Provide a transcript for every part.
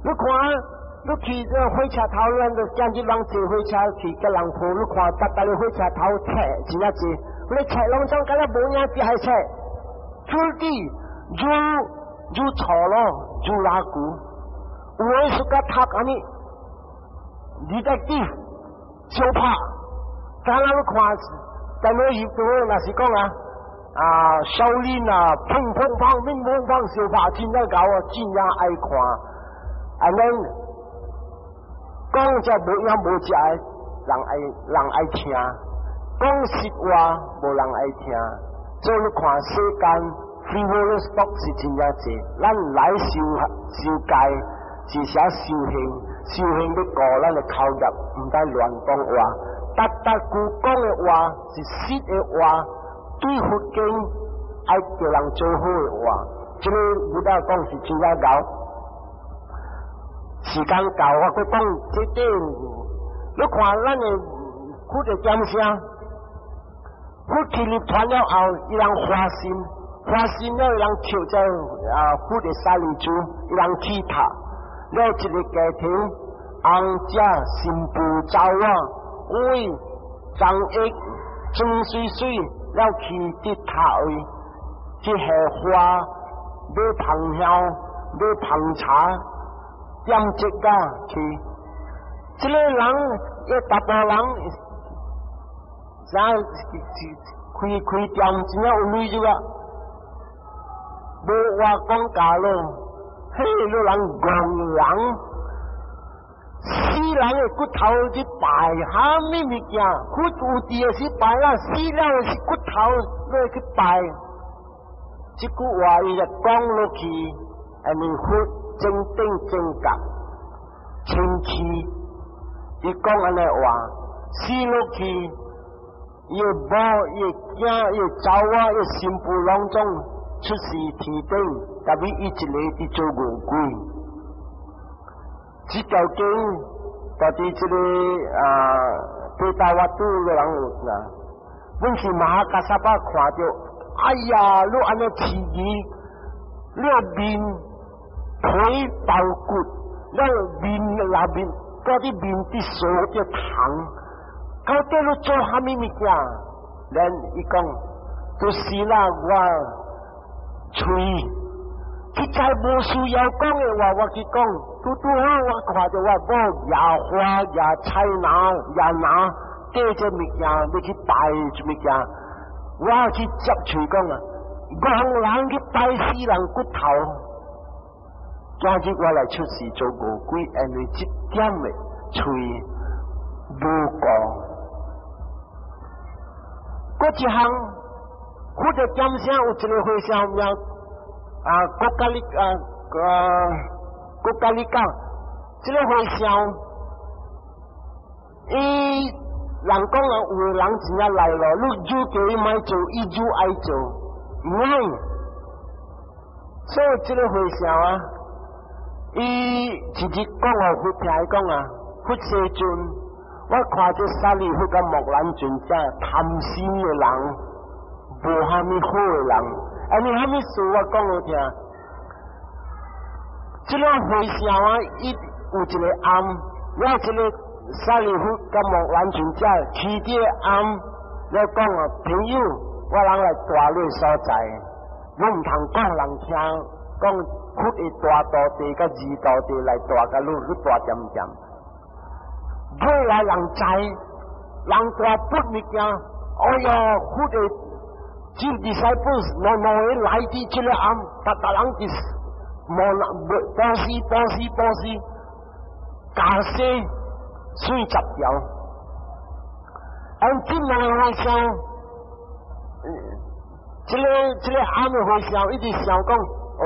你看，你去這火車頭，咱就今日人坐火車去吉隆坡，你看逐逐个火車頭冊真正濟，你冊攏總敢若無影只係冊，出地如如錯咯，如拉古，有人說甲讀按呢，detective 相拍，敢若你看，電腦入到若是講啊。啊，少林啊，砰砰砰，砰砰砰，相拍真正𠢕啊，真正愛看。按呢講這無影無食的，人愛人愛聽；講實話無人愛聽。所以你看世間 frivolous talk 是真正濟。咱來修修戒，是寫修行，修行欲顧咱的口業，毋通亂講話。逐逐句講的話是實的話。對佛經愛叫人做好的話，這個 Buddha 講是真正𠢕。時間到，我閣講這點。你看咱的佛的點聲，佛去入團了後，伊人發心，發心了，伊人捡這啊佛的舍利子，伊人去塔，了一個家庭，翁姐新婦查某，喂，張益裝水水。了去佇塔位去下花，買芳香，買芳茶，點燭仔去。這個人，一大埔人，啥開開店真正有鐳就啊，無話講假咯，彼個人戇人，死人的骨頭去拜，啥物物件？佛有佇的時拜啦，死了的是骨頭，你去拜。這句話伊就講落去，按呢佛正頂正覺，清氣，伊講按呢話，死落去，伊的某、伊的囝、伊的查某、伊的新婦攏總出世天頂，特別伊一个佇做餓鬼。這條經到底這個啊，對大瓦都的人有啊，本是 Mahakassapa 看著，哎呀，你按呢痴疑，你面皮包骨，你面內面到底面佇臊著蟲，到底你做啥物物件？咱伊講，就是啦，我喙。實在無需要講的話，我去講。拄拄好，我看著我某舉花、舉菜籃、舉籃，帶這物件欲去拜這物件，我去接喙講啊，戇人去拜死人骨頭，今日我來出世做餓鬼，因為這點的喙無顧。閣一項，佛的點聲有一個和尚名。啊，國家里啊，啊，國家里講，這個和尚，伊人講啊，有的人真正來咯，你愈叫伊莫做，伊愈愛做，毋愛。所以這個和尚啊，伊直直講予佛聽講啊，佛世尊，我看這舍利弗佮目連尊者貪心的人，無蝦米好的人。啊！你蝦米事我講予聽。這個和尚啊，伊有一個庵，了這個舍利弗佮目連尊者去佇個庵，了講啊，朋友，我人來蹛你所在，你毋通講人聽，講佛的大徒弟佮二徒弟來蹛共你，你蹛恬恬。尾來人知，人蹛不物件，哎喲，佛的。這 disciples 兩兩個來佇這個庵，逐逐人佇無無布施布施布施，袈裟水十條。按這兩個和尚，這個庵的和尚一直想講，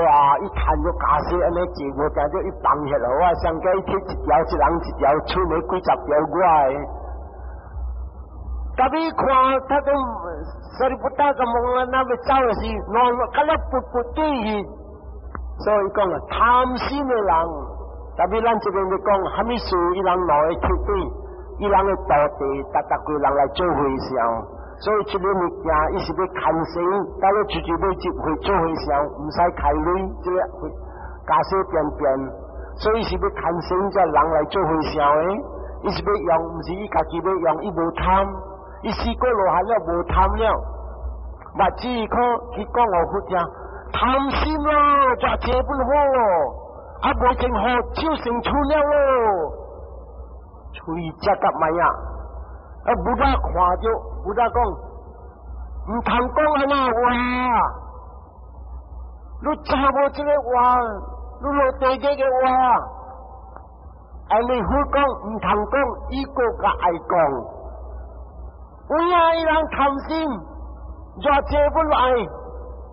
哇！伊趁著袈裟按呢坐，無定著伊放下來，我上加伊摕一條，一人一條，剩的幾十條我的。特別看他都舍利弗大個蒙啊，那欲走的時，兩敢若不不對去，所以講啊，貪心的人，特別咱這邊咧講，蝦米事伊人兩個鐵對，伊人的徒弟，逐逐個人來做和尚，所以這個物件，伊是欲牽繩，到了出去欲接會做和尚，毋使開鐳，這個袈裟便便，所以是欲牽生這人來做和尚的，伊是欲用，毋是伊家己欲用，伊無貪，伊四果羅漢了無貪了，嘛只可去講予佛聽，貪心咯，就這本好咯，啊無真好，就成出了咯，喙食甲歹啊！啊，Buddha 看著，Buddha 講，毋通講按呢話，你知無這个話？你落地獄的話，按呢佛講毋通講，伊閣較愛講。有影伊人貪心，偌濟本愛，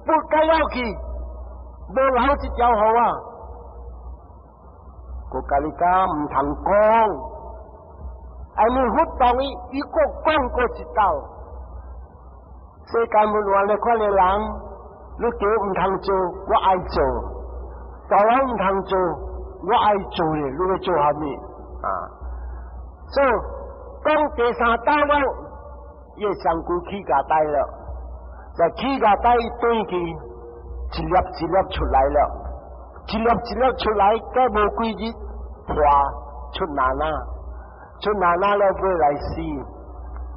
不該了去，無留一條予我。閣共你講毋通講，按呢佛當伊，伊閣講過一道。世間無亂的款的人，你叫毋通做，我愛做；大人毋通做，我愛做咧。你欲做蝦米？啊？所以講第三道了，伊的身軀乞甲呆了，在乞甲呆轉去，一粒一粒出來了，一粒一粒出來，過無幾日破出難啊，出難啊了，尾來死。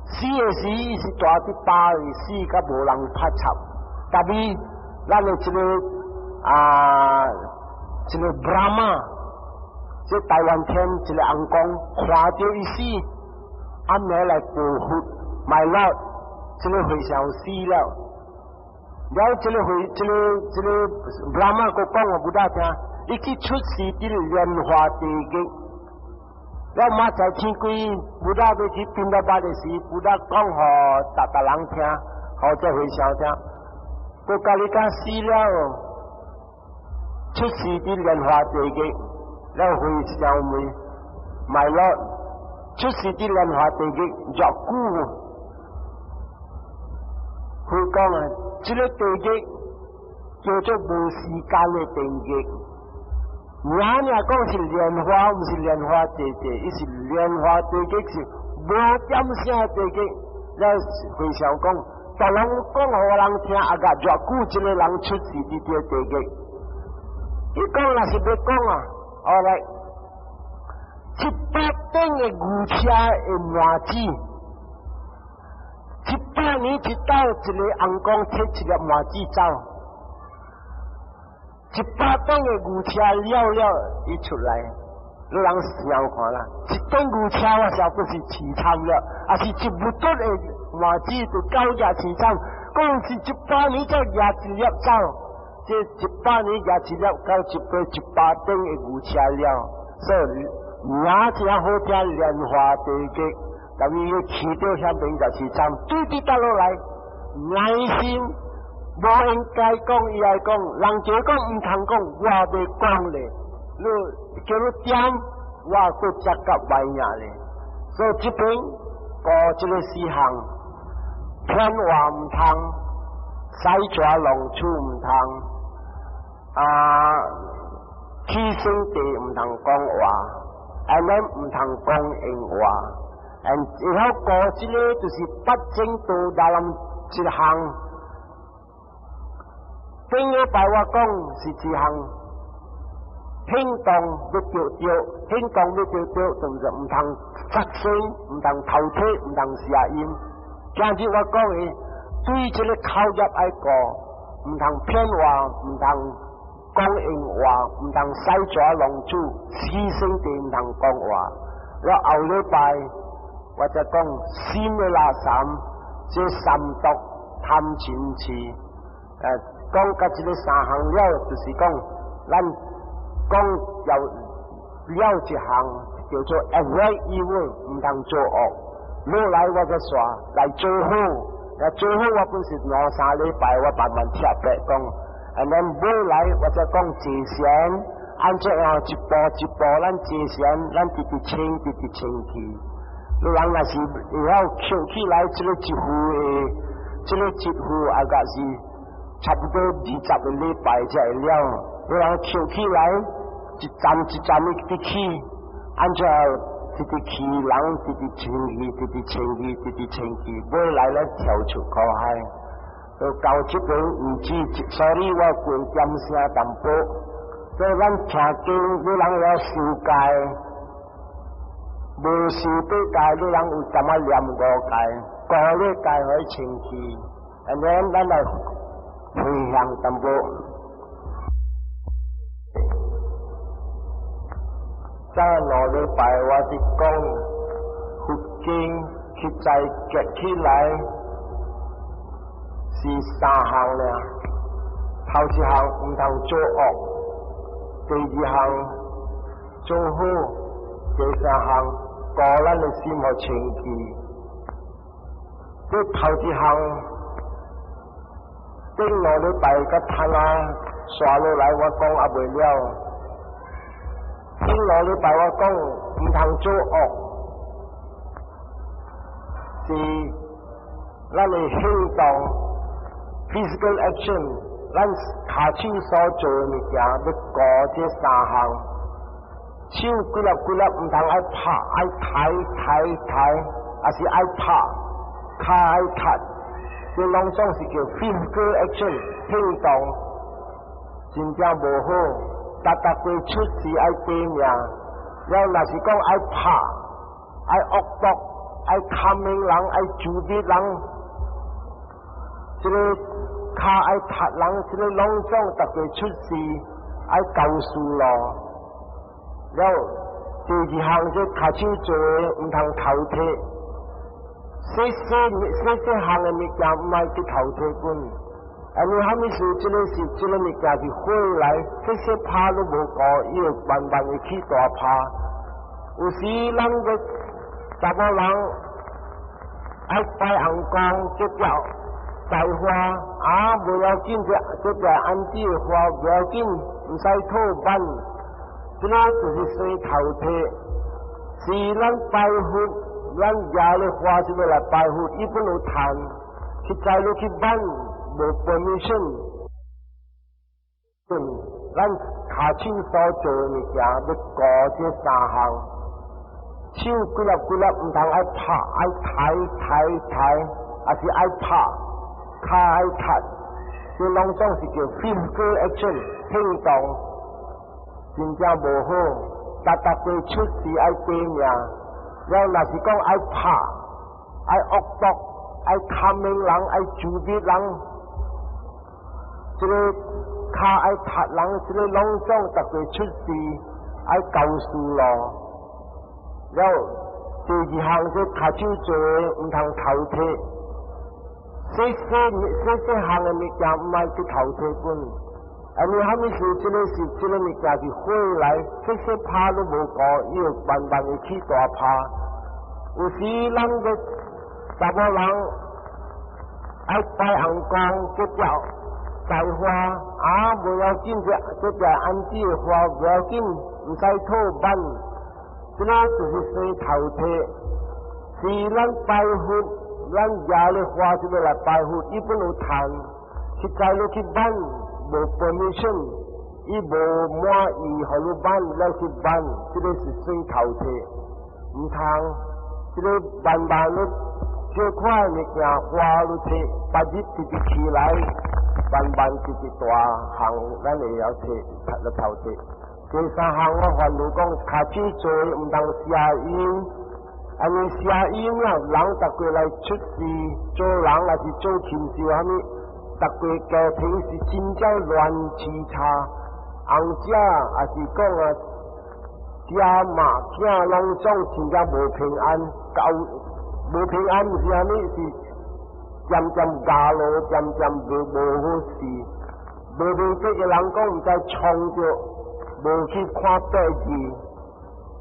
死的時，伊是蹛佇巴裡死，較無人拍插。特別咱的這个啊，這个 Brahma，這大梵天一个尪公看著伊死，暗暝來報佛，My Lord，這个和尚死了。了，這个會，這个 Brahma 閣講予 Buddha 聽，伊去出世佇蓮華地獄。了明仔天光，Buddha 欲去擯陀巴的時，Buddha 講予逐逐人聽，予這和尚聽。閣共你講死了，出世佇蓮華地獄，了和尚問，My Lord，出世佇蓮華地獄偌久？佢講啊，這个地獄叫做無時間的地獄。名爾講是蓮華，毋是蓮華地獄，伊是蓮華地獄是無點聲地獄。了和尚講，逐人講予人聽，啊個偌久這个人出世佇這地獄？伊講若是欲講啊，後來100頂的牛車的麻子，100年一道，一个尪公提一粒麻子走。100頂的牛車了了，伊出來，你人想看啦，一頂牛車我想不是凄慘了，抑是一木墩的麻子就夠遮凄慘，講是100年才夯一粒走，這100年夯一粒到一百100頂的牛車了，所以名真好聽，蓮華地獄，但伊去到遐邊就凄慘，對佇倒落來，耐心。無應該講，伊愛講，人家講毋通講，我欲講咧。你叫你點，我閣食甲歹影咧。所以這邊過這个四項，騙話毋通，使蛇弄鼠毋通，啊，起生地毋通講話，and then 毋通講閒話，and 然後過這个就是八正道內一項。頂禮拜我講是一項行動欲著著，行動欲著著，就是毋通殺生，毋通偷竊，毋通邪淫。今日我講的，對這个口業愛顧，毋通騙話，毋通講閒話，毋通使蛇弄鼠，起生地毋通講話。了後禮拜我才講新的垃圾，這三毒貪嗔痴，講到這个三項了，就是講咱講要了一項叫做 avoid evil，毋通做惡。落來我才煞來做好，來做好我本是兩三禮拜我慢慢拆白講，and then 尾來我才講坐禪，按怎樣一步一步咱坐禪，咱直直清，直直清去。你人若是會曉扣起來，這个一副的，這个一副啊，個是差不多20個禮拜才會了。你人扣起來，一站一站的直起，按怎直直起人，直直清氣，直直清氣，直直清氣，尾來咧跳出苦海。到到這邊毋止，所以我過點聲淡薄。所以咱聽經，你人要受戒，無受八戒，你人有淡仔念五戒，五個戒可以清氣，and then 咱來回向淡薄。早2禮拜我佇講佛經實在結起來是三項爾，頭一項毋通做惡，第二項做好，第三項顧咱的心予清氣。這頭一項，頂兩禮拜佮攤啊，刷落來我講猶未了。頂兩禮拜我講毋通做惡，是咱的行動（physical action），咱跤手所做的物件欲顧這三項。手幾粒幾粒毋通愛拍愛抬抬抬，抑是愛拍，跤愛踢，這攏總是叫 physical action 行動，真正無好。逐逐過出世愛短命，了若是講愛拍、愛惡毒、愛貪命人、愛自卑人，這个跤愛踢人，這个攏總逐個出世愛交事咯。了第二項這跤手做的毋通偷提，細細細細項的物件毋愛去偷提本。啊！你蝦米事？這个是這个物件是火來，細細拍都無顧，伊會慢慢會起大拍。有時咱個查某人愛拜尪公，這條栽花啊，無要緊，這這條安子的花無要緊，毋使討挽。這个就是說頭提，是咱拜佛，咱舉咧花是欲來拜佛，伊本有趁，去摘落去挽。無 permission，咱跤手所做的物件，欲顧這三項，手幾粒幾粒毋通愛拍愛抬抬抬，抑是愛拍，跤愛踢，這攏總是叫 physical action 行動，真正無好。逐逐過出世愛短命，了若是講愛拍、愛惡毒、愛貪命人、愛自卑人，這个跤愛踢人，這个攏總逐個出世愛交事咯。了第二項這跤手做的毋通偷提，細細細細項的物件毋愛去偷提本。啊！你蝦米事？這个是這个物件是火來，細細拍都無顧，伊會慢慢會起大拍。有時咱個查某人愛拜尪公，這條栽花啊，無要緊，這這條安子的花無要緊，毋使討挽。這个就是說頭提，是咱拜佛，咱舉咧花是欲來拜佛，伊本有趁，去摘落去挽，無 permission，伊無滿意，予你挽，了去挽，這个是算頭提，毋通，這个慢慢的小塊物件花你提，別日直直起來，慢慢直直大項，咱會曉提，來頭提。第三項我煩惱講，跤手做毋通邪淫，按呢邪淫啊，人逐個來出世做人，抑是做禽獸，蝦米？逐個家庭是真正亂七差，翁姐抑是講啊，爹媽囝攏總真正無平安，搞無平安毋是蝦米，是漸漸加落，漸漸無好勢，無明這個人講毋知創著。無去看八字，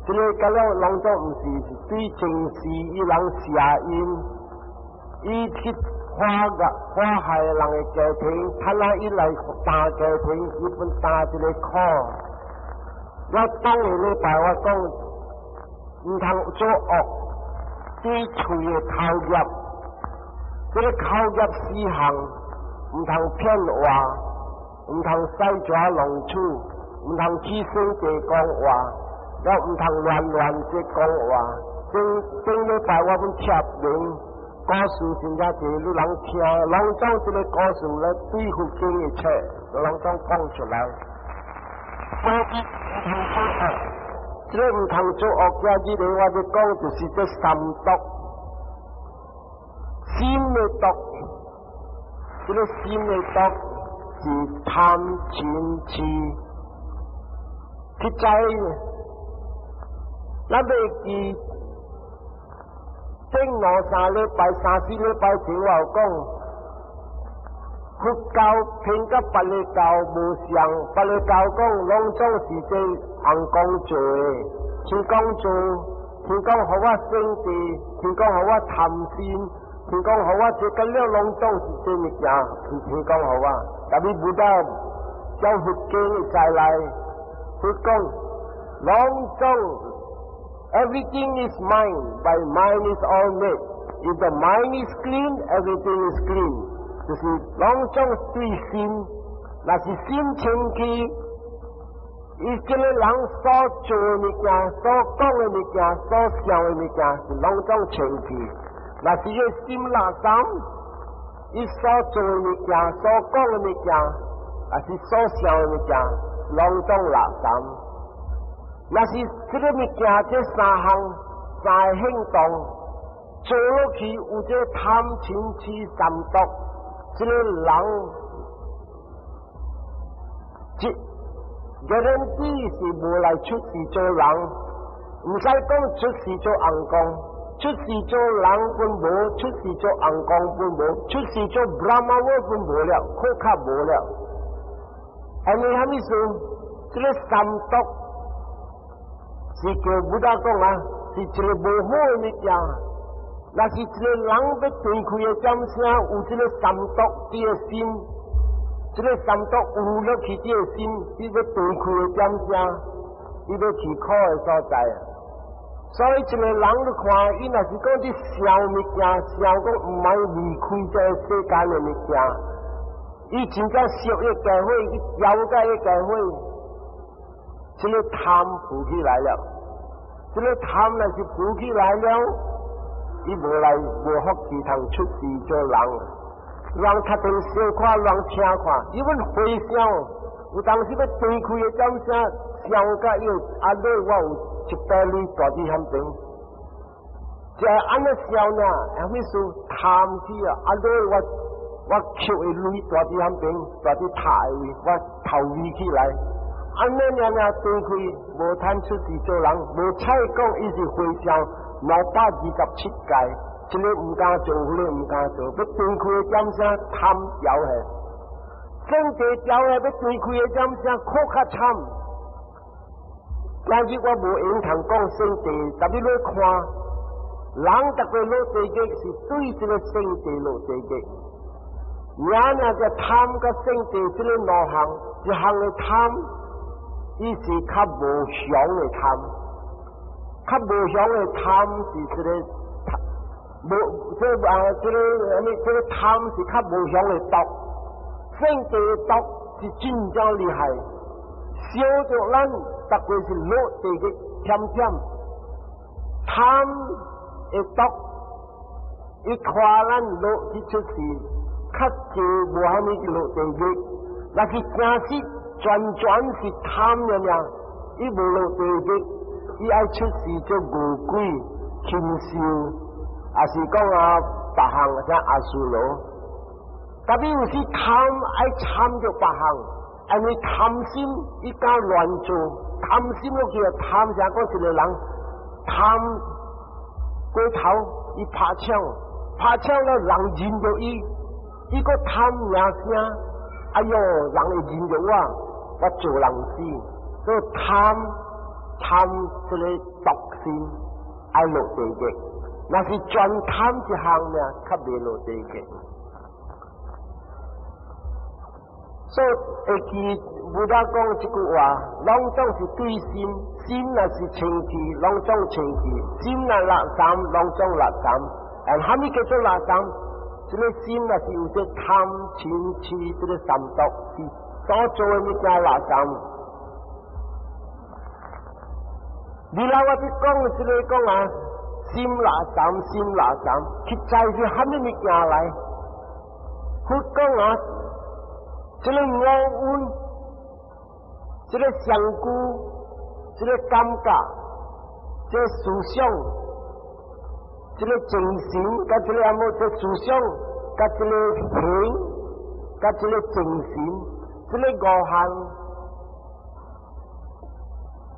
這个甲了攏總毋是，是對前世伊人邪淫，伊去破個破害人的家庭，他那伊來擔家庭，伊本擔一个苦。我頂个禮拜我講，毋通做惡，對喙的口業，這个口業四項，毋通騙話，毋通使蛇弄鼠。毋通起生地講話，猶毋通亂亂這講話。頂頂禮拜我們貼明故事真正濟，你人聽，攏總這个故事咧對佛經的冊，攏總講出來。過去毋通做惡，這个毋通做惡，今日我欲講就是這三毒，心的毒，這个心的毒是貪嗔癡。實在，咱欲記頂兩三禮拜、三四禮拜前我有講，佛教偏佮別个教無相，別个教講攏總是這尪公做的，天公做，天公予我生地，天公予我貪心，天公予我這個了攏總是這物件，天公予我。但是 Buddha 將佛經再來，佛講攏總 everything is mind, by mind is all made. If the mind is clean, everything is clean. 就是攏總對心，若是心清氣，伊這個人所做的物件、所講的物件、所想的物件，是攏總清氣。若是伊心垃圾，伊所做的物件、所講的物件，還是所想的物件，攏總垃圾。若是這个物件，這三項三个行動做落去，有這貪嗔癡三毒，這个人，這 guarantee 是無來出世做人，毋使講出世做尪公，出世做人本無，出世做尪公本無，出世做 Brahma 本無了，可較無了。因為啥物事？這个三毒是叫 Buddha 講啊，是一个無好的物件。若是一个人欲斷開的點聲，有這个三毒佇个心，這个三毒有落去佇个心，伊欲斷開的點聲，伊欲去苦的所在。所以一个人你看，伊若是講佇想物件，想講毋愛離開這个世間的物件，伊真正熟伊家伙，伊了解伊家伙，這个貪浮起來了，這个貪若是浮起來了，伊無來無福氣通出世做人，人讀電小看，人聽看，伊阮回想，有當時欲斷開的點聲，想甲伊阿妹我有一百鐳蹛佇遐邊，就按呢想呢，啥物事貪起啊？阿妹我抾的鐳蹛佇遐邊，蹛佇塔的位，我頭圍起來，按呢爾爾斷開，無通出世做人，無彩講伊是回想227界，這个毋敢做，彼个毋敢做，欲斷開的點聲貪掉去，聖地掉去，欲斷開的點聲苦較慘。今日我無閒通講聖地，但你欲看，人逐个落地獄是對這个聖地落地獄。爾爾就貪佮聖地這个兩項，一項的貪，伊是較無祥的貪。較無祥的貪是這个無，這啊，這个啥物？這个貪是較無祥的毒，聖地的毒是真正厲害，燒著咱，逐個是落地獄忝忝。貪的毒，伊拖咱落去出世，較濟無蝦米去落地獄，若是真實全全是貪爾爾，伊無落地獄。伊愛出世做餓鬼、禽獸，抑是講啊，別項像阿修羅。特別有時貪愛參著別項，因為貪心伊敢亂做，貪心落去啊貪啥講一個人貪過頭，伊拍槍，拍槍了人認著伊，伊閣貪名聲，哎喲，人會認著我，我做人死，所以貪。貪這個毒心愛落地獄，若是專貪一項呢，較袂落地獄。所以會記 Buddha 講這句話，攏總是對心，心若是清氣，攏總清氣；心若垃圾，攏總垃圾。啊，啥物叫做垃圾？這個心若是有這貪嗔癡這个三毒，是所做的物件垃圾。你老我佇講這个講啊，心垃圾，心垃圾，實在是啥物物件來？佛講啊，這个五蘊，這個相顧，這個感覺，這個思想，這個精神，佮這個阿無這思想，佮這個形，佮這個精神，這個五項。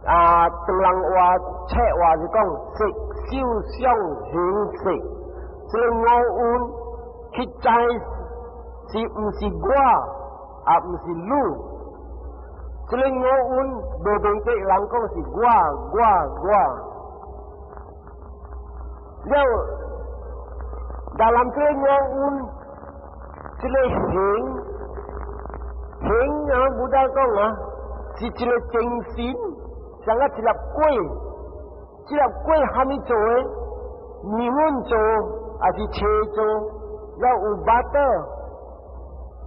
啊，唐人話、冊話是講色、受、想、行、識，這個五蘊去知是毋是我，也毋是汝。這個五蘊無明白人講是我、我、我。了，但人這個五蘊，這個形形啊，無得講啊，是一個精神。像啊一粒粿，這粒粿蝦米做的？麵粉做，還是車做？要有 butter，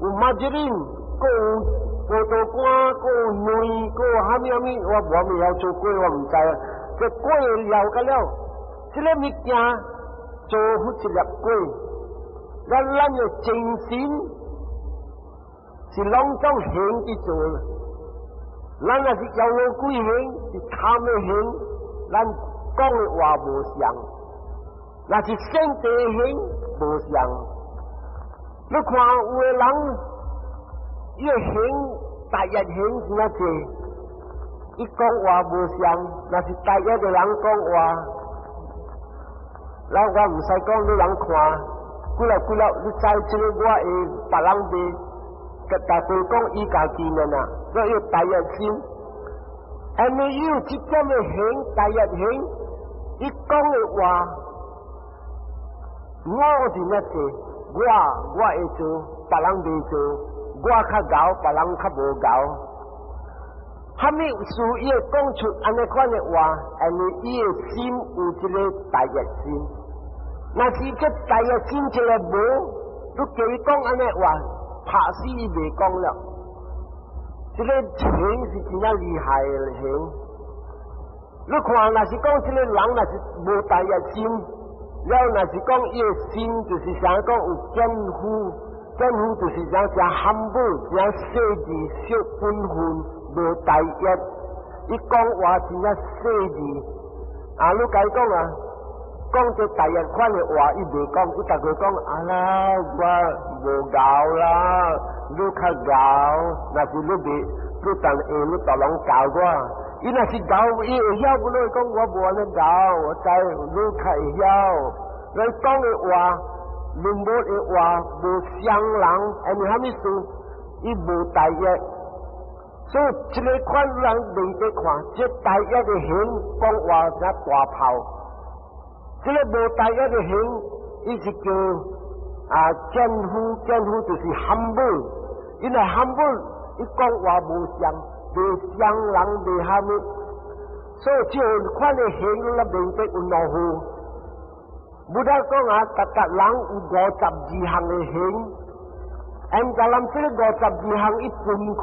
有 margarine，閣有葡萄乾，閣有卵，閣有蝦米蝦米，我無蝦米曉做粿，我毋知啊。這粿料個了，這個物件做出一粒粿，咱的精神是攏總形去做。咱若是妖魔鬼形，是貪的形，咱講的話無相；若是聖諦形，無相。你看有的人，伊的形大業形真濟，伊講話無相；若是大業的人講話，那我毋使講，你人看，幾粒幾粒，你知這個我會別人袂。大家講伊家己呢啦，所以大業心，因為有這點的形，大業形，伊講的話，我是乜濟，我會做，別人袂做，我較𠢕，別人較無𠢕。蝦米事伊會講出按呢款的話，因為伊的心有這個大業心。若是這大業心這個無，你叫伊講按呢話，拍死伊袂講了。這個情是真正厲害的形。你看，若是講這個人若是無大業心，了若是講伊的心就是啥講有賤夫，賤夫就是講誠含母，誠細緻小本分，無大業。伊講話真正細緻。啊，你共伊講啊，講這大業款的話，伊袂講，伊逐個講啊啦，我無𠢕啦，你較𠢕，若是你袂，你當下你逐攏教我。伊若是𠢕，伊會曉不？你講我無按呢𠢕，我知你較會曉。你講的話，論無的話，無傷人，因為蝦米事？伊無大業，所以這個款人明白看，這大業的形講話像大炮，這個無大業的形，伊是叫啊賤夫，賤夫就是含母，因為含母伊講話無傷。袂傷人，袂蝦米，所以這款的形，你明白有兩副。無得講啊，逐逐人有52項的形，按咱這個52項一分開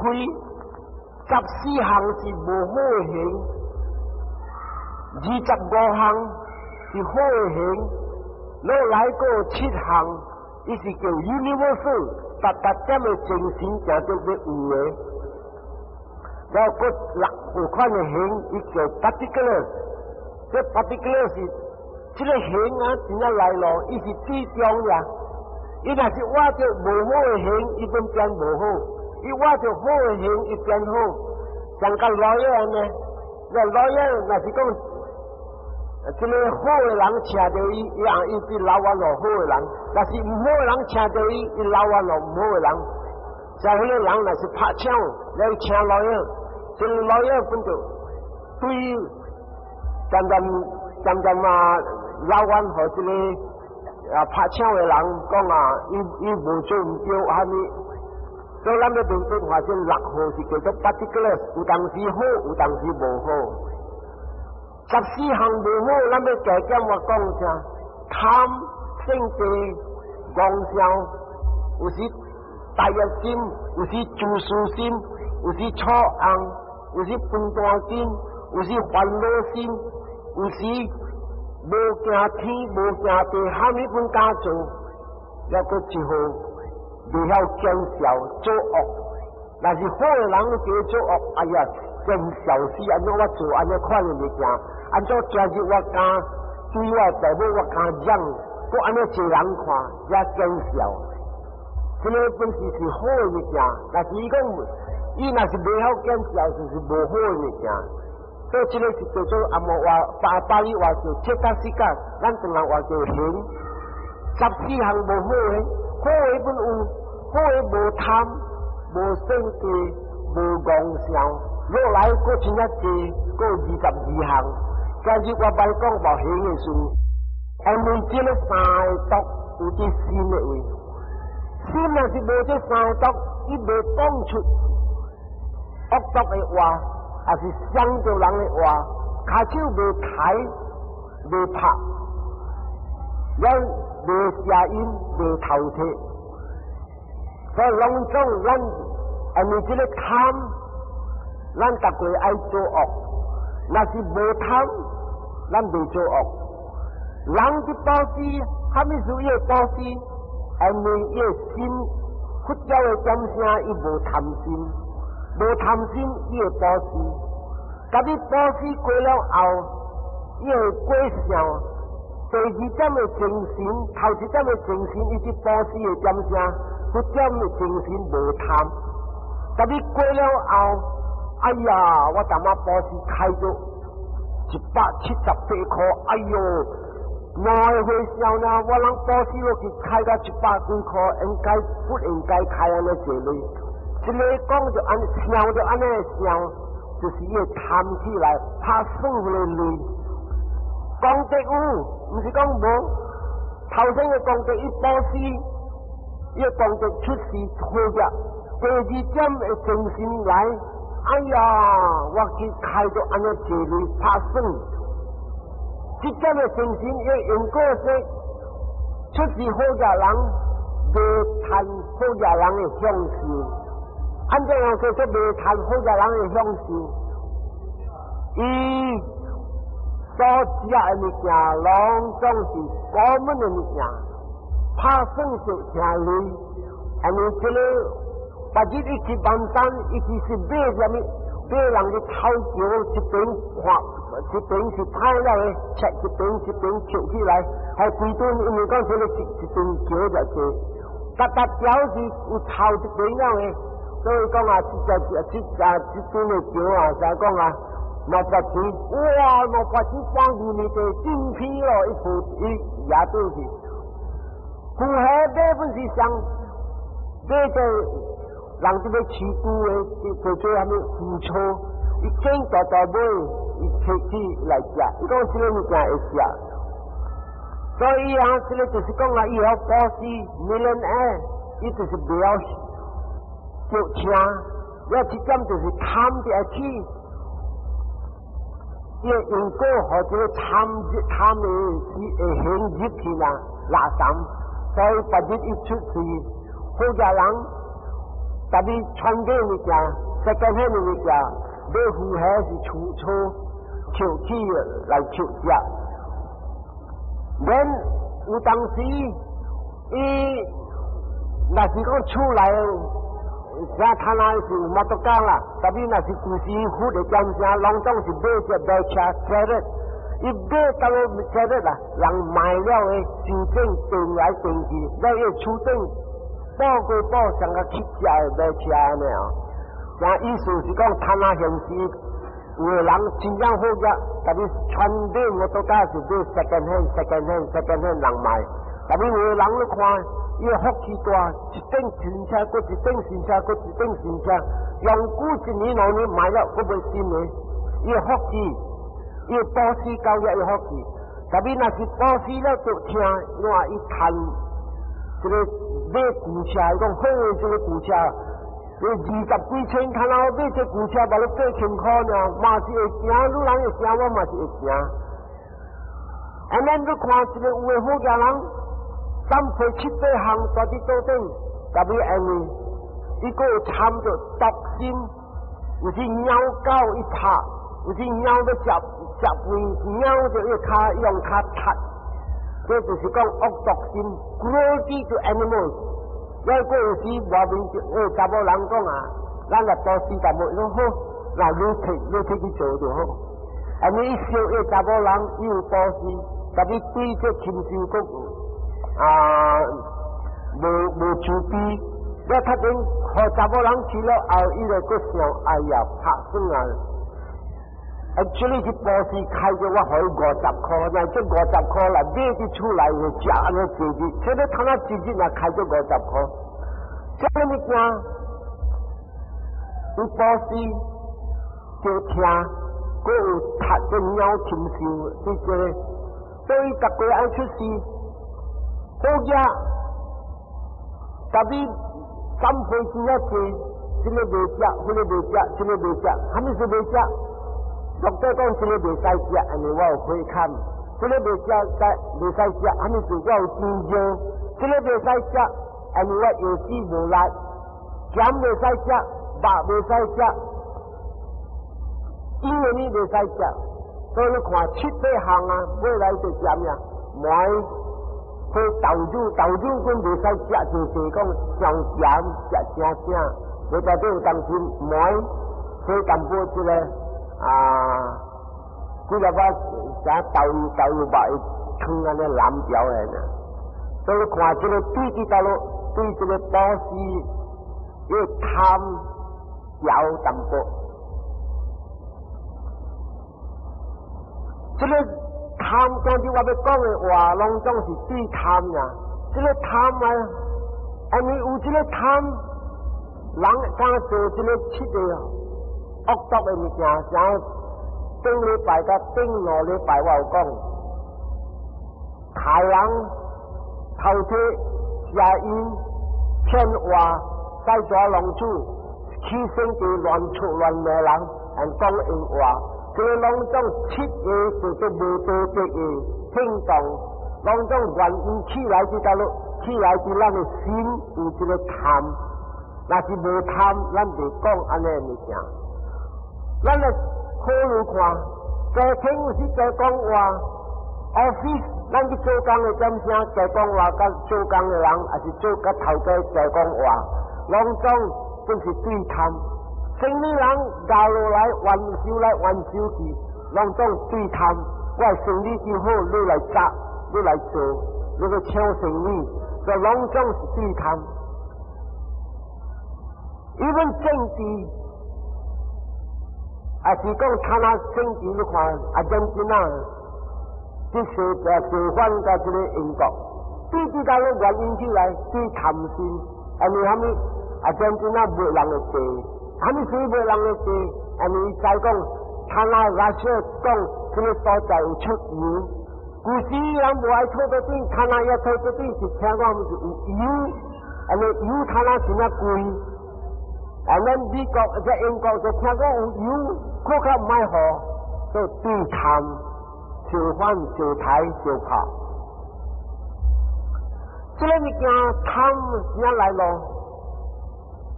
，14項是無好的形，25項是好的形，落來個七項，伊是叫 universal，逐逐點的精神正做欲有的。然後閣六款的形，伊叫 particular，這 particular 是這個形啊，真正來咯，伊是最重要。伊若是畫著無好的形，伊變變無好；伊畫著好的形，伊變好。像個 lawyer 按呢，那 lawyer 若是講，這個好的人請著伊，伊也伊比老萬落好的人；若是毋好的人請著伊，伊老萬落毋好的人。像彼個人若是拍槍，來請 lawyer，這個 lawyer 本就對，漸漸漸漸嘛，老萬和這個啊拍槍的人講啊，伊伊無做毋對，蝦米？所以咱欲明白話，這六號是叫做 particular，有當時好，有當時無好。14項無好，咱欲加減我講啥？貪、性地、戇笑，有時大業心，有時自私心，有時錯紅，有時分大心，有時煩惱心，有時無驚天無驚地，蝦米本敢做，抑閣一號袂曉見笑做惡。若是好的人叫做惡，哎呀，見笑死，按怎我做按呢款的物件？按怎今日我敢對我父母我敢講，閣按呢濟人看也見笑。這个本是是好的物件，但是伊講，伊若是袂曉見笑，就是無好的物件。所以這个是叫做阿摩話巴巴利話叫這達斯卡，咱唐人話叫行。14項無好的，好的本有，好的無貪、無算計、無戇想，落來閣真正濟，閣有22項。今日我捌講無行的時，因為這个三个毒有佇心的位，心若是無這三个毒，伊袂講出惡毒的話，抑是傷著人的話，跤手袂抬，袂拍，了袂邪淫，袂偷竊。所以攏總咱因為這个貪，咱逐個愛做惡。若是無貪，咱袂做惡。人的布施，啥物事伊會布施？因為伊的心佛教的點聲，伊無貪心，無貪心，伊會布施。特別布施過了後，伊會過想。第二點的精神，頭一點的精神，伊是布施的點聲，佛點的精神無貪。特別過了後，哎呀，我淡仔布施開咗178塊，哎喲，哪會想呢？我人布施落去開到一百幾塊，應該不應該開按呢濟鐳？這个講就按想就按呢想，就是伊會貪起來，拍算彼个鐳。功德有，毋是講無。頭先的功德伊布施，伊个功德出世好額。第二點的精神來，哎呀，我去開到按呢濟鐳拍算。這點的精神伊因果說，出世好額人，袂貪好額人的享受。按怎樣叫做袂貪好額人的享受？伊所食的物件，攏總是高門的物件，拍算就聽鐳。因為這个，別日伊去網站，伊其實買啥物？買人的頭橋一邊看，一邊是歹了的，切一邊一邊捡起來，還規頓因為講這个一一邊橋就濟，逐逐條是有頭一邊了的，所以講啊，這隻這這這陣的橋啊，啥講啊？200錢，哇，200錢放入面就真皮咯，一付一也對去。符合買本是上買這人這欲飼豬的，叫做啥物腐草，伊揀大大買，伊提起來食，伊講這个物件會食。所以啊，這个就是講啊，伊曉布施，millionaire，伊就是袂曉叫聽，了這點就是貪著去。伊因果或者貪貪的是會行入去啦，垃圾。所以別日一出世，好額人，特別傳嘅物件、second hand 的物件，買符合是儲儲捡起來捡食。免有當時，伊若是講厝內，啥他那是有摩托車啦，特別若是舊時富的點聲，攏總是買隻買車車伊買到個車啦，人賣了的修整轉來轉去，了伊厝頂補過補上個乞食的買車呢哦。啥意思是講，他那現時有的人真正好額，特別傳買摩托車是買 second hand、second hand、second hand 人賣，特別有的人你看，伊个福氣大，一頂新車，閣一頂新車，閣一頂新車，用久一年兩年賣了，閣買新的，伊个福氣，伊个布施交易伊福氣，特別若是布施了就聽，我話伊趁這个買舊車，伊講好的這个舊車。你二十幾千，看到買這舊車，把你8,000塊呢，嘛是會行，你人會行，我嘛是會行。啊，咱你看一个有的好額人，三歲七八項蹛佇桌頂，特別因為伊閣有摻著毒心，有時貓狗伊拍，有時貓欲食食飯，貓就伊跤用跤踢，這就是講惡毒心，cruelty to animals。抑閣有時外面有查某人講啊，咱來布施淡薄，伊講好，那你提你提去做就好。啊，你燒一查某人，伊有布施，特別對這禽獸閣啊無無慈悲，你較緊予查某人去了後，伊就閣想，哎呀，拍算啊！Actually 是布施開咗我予伊50箍，那這50箍來買佇厝內會食按呢濟日，這個通啊一日若開咗50箍，這個物件有布施就聽，閣有讀這鳥禽獸這個，所以逐個愛出世，好額，特別三歲真正濟，這個袂食，彼個袂食，這個袂食，啥物事袂食？俗說講這個袂使食，因為我有血坎；這個袂食，袂使食，啥物事我有甜尿；這個袂使食，因為我藥劑無力；鹹袂使食，肉袂使食，因為你袂使食，所以你看七八項啊，尾來就食咩？糜、去豆乳，豆乳根袂使食，就是講上鹹食正正，你代表有當時糜，去淡薄這個。啊，幾粒仔啥豆油豆油肉會湯按呢藍調的呢？所以看這個對佇倒落，對這個布施，伊貪調淡薄。這個貪，剛才我欲講的話，攏總是對貪呀。這個貪啊，因為有這個貪，人敢做這個七個惡毒的物件，像頂禮拜佮頂兩禮拜我有講，害人、偷竊、邪淫、騙話、使蛇弄鼠、起生地亂出亂罵人，還講閒話，這個攏總七個叫做無道德的行動，攏總原因起來佇佗落，起來佇咱的心有這個貪，若是無貪，咱袂講按呢物件。咱來考慮看，家庭有時加講話，office 咱去做工的點聲加講話，佮做工的人，抑是做佮頭家加講話，攏總都是對貪。生意人咬落來，冤手來冤手去，攏總對貪。我生意真好，你來砸，你來做，你去搶生意，這攏總是對貪。even 政治。啊，是講他那政治你看，阿根廷啊，這西西方佮這個英國，對這個原因起來對貪心，因為啥物？阿根廷啊賣人的地，啥物事賣人的地？因為知講，他那拉說講這個所在有出油，古時人無愛土地頂，他那一土地頂是聽講是有油，因為油他那真正貴。啊，咱美國這英國就聽講有油，閣較毋愛予，所以對貪、相反、相刣、相拍。這個物件貪啥來咯？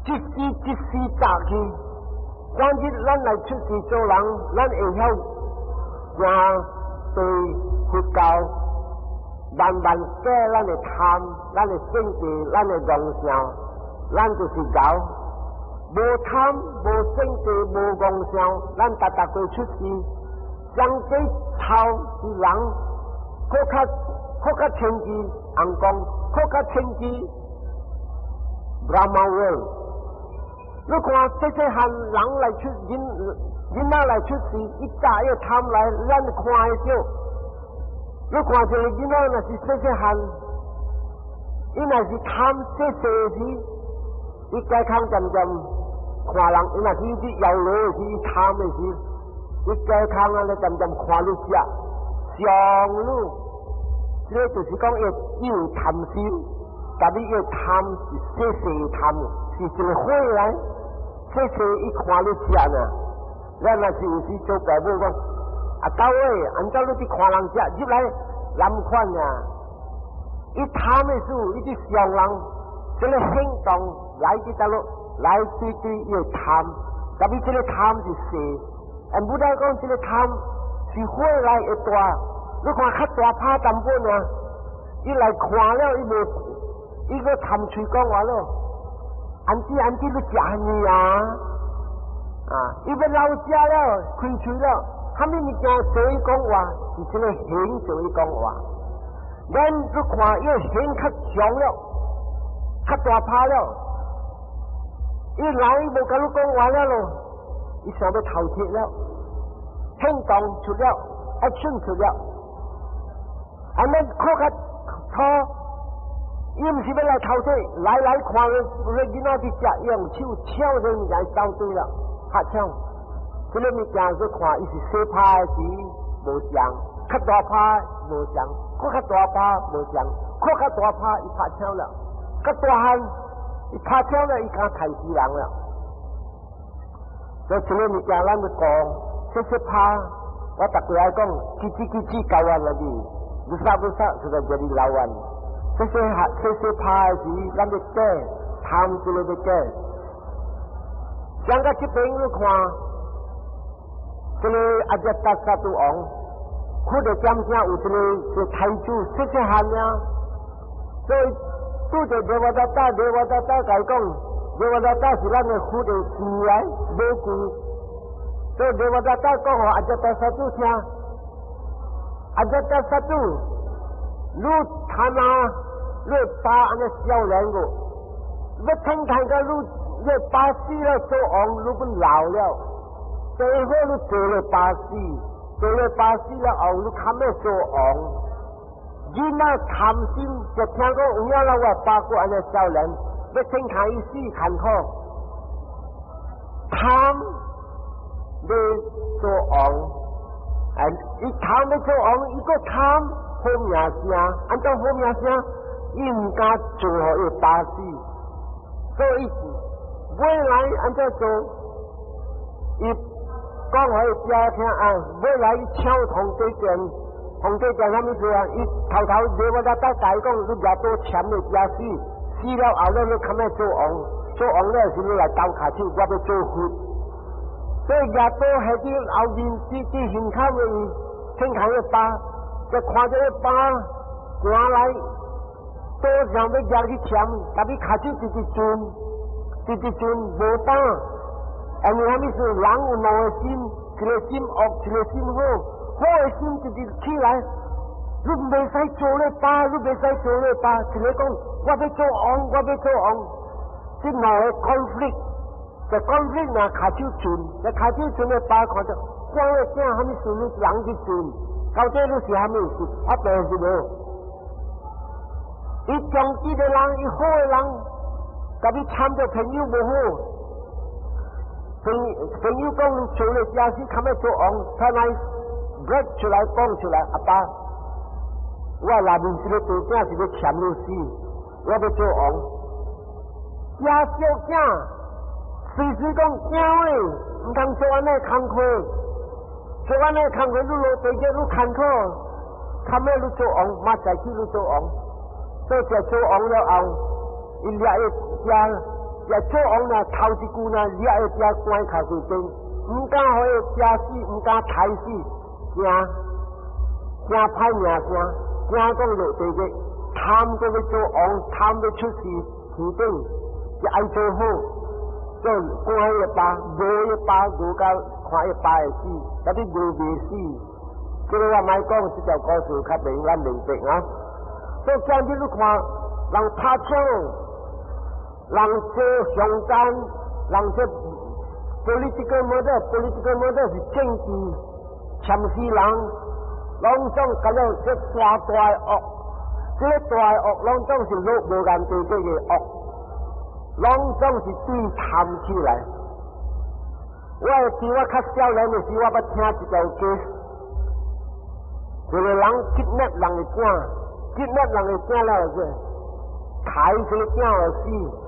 一時一時早去，今日咱來出世做人，咱會曉行對佛教，慢慢改咱的貪、咱的性格、咱的妄想，咱就是𠢕。無貪、無性格、無妄想，咱逐逐個出世，上濟臭是人，閣較閣較清淨，尪公閣較清淨，Brahma world。你看細細漢人來出囡囡仔來出世，伊早伊貪來，咱看會著。你看這個囡仔若是細細漢，伊若是貪細細時，伊該康漸漸看人，伊若是去搖羅的時，伊貪的時，伊該康按呢漸漸看你食，上你，這個就是講伊有貪心，但伊個貪是細細貪，是一個火來，細細伊看你食呢。咱若是有時做爸母講，阿狗欸，按怎你佇看人食，入來難款啊！伊貪的時，伊佇傷人，這個行動來佇佗落，來對對伊會貪，特別這個貪是細，啊，毋但講這個貪是火來會大，你看較大拍淡薄爾，伊來看了伊無，伊閣貪喙講話咯，安怎安怎你食啥物啊？啊，伊欲老食了，開喙了，啥物物件做伊講話，是這个形做伊講話。咱你看伊形較強了，較大拍了，伊老伊無共你講話了囉，伊想欲頭鐵了，行動出了，action 出了，按呢看較粗，伊毋是欲來頭鐵，來來看你囡仔佇食，伊用手搶這物件走對了，拍搶。這个物件去看，伊是細拍時無像，較大拍無像，閣較大拍無像，閣較大拍伊拍搶了，較大漢伊拍搶了，伊敢刣死人了。所以這个物件咱欲講，細細拍，我逐擺愛講，kecil kecil kawan lagi, besar besar sudah jadi lawan。細細細細拍時，咱欲改，貪這个欲改。像個這邊你看，這个阿只達薩都王，佢哋點聲有這个是太子細細漢爾，所以拄著 Devadatta，Devadatta 共伊講，Devadatta 是咱的佛的舅來母舅，所以 Devadatta 講予阿只達薩都聽，阿只達薩都，你貪啊，你爸按呢少年個，欲聽看個你你爸死了做王，你本老了。最好你做了爸死，做了爸死了後，你較欲做王。囡仔貪心，就聽講有影啦，我爸閣按呢少年，欲聽看伊死艱苦，貪欲做王，哎，伊貪欲做王，伊閣貪好名聲，按怎好名聲？伊毋敢做予伊爸死，所以未來按怎做？伊講予伊囝聽啊，尾來伊搶紅底劍，紅底劍啥物事啊？伊頭頭 Devadatta 共伊講，你掠刀鉗伊食死，死了後咧你較欲做王，做王了時你來鬥跤手，我欲做佛。所以掠刀彼佇後面，佇佇胸口的伊，聽看伊爸，就看著伊爸行來，刀想欲掠去鉗，但伊跤手直直轉，直直轉無膽。因為啥物事？人有兩个心，一个心惡，一个心好。好的心直直起來，你袂使做咧爸，你袂使做咧爸。一个講我欲做王，我欲做王，這兩个 conflict，這 conflict 若跤手轉，這跤手轉的爸看著，我的囝啥物事你人去轉，到底你是啥物？是發病是無？伊中這个人，伊好的人，共伊參著朋友無好。朋朋友講你做咧家死，較欲做王，他來 break 出來講出來，阿爸，我內面這个大囝是欲鉗你死，我欲做王。家小囝隨時講囝喂，毋通做按呢工課，做按呢工課你落地獄你艱苦，較尾你做王，嘛再去你做王，所以就做王了後，伊掠伊囝。也做王呢，頭一句呢，掠伊囝關跤櫃頂，毋敢予伊食死，毋敢刣死，驚驚歹名聲，驚講落地獄，貪閣欲做王，貪欲出世天頂，就愛做好，做關伊爸，餓伊爸餓到看伊爸會死，但是餓袂死。這个我莫講，這條故事較明咱明白啊。所以今日你看，人拍槍。人做鄉間，人做 political murder，political murder 是政治，攕死人，攏總共了這大大的惡，這个大的惡攏總是落無間地這個惡，攏總是對貪起來。我會記我較少年的時，我捌聽一條 case，一个人 kidnap 人的囝，kidnap 人的囝了後，刣這个囝予死。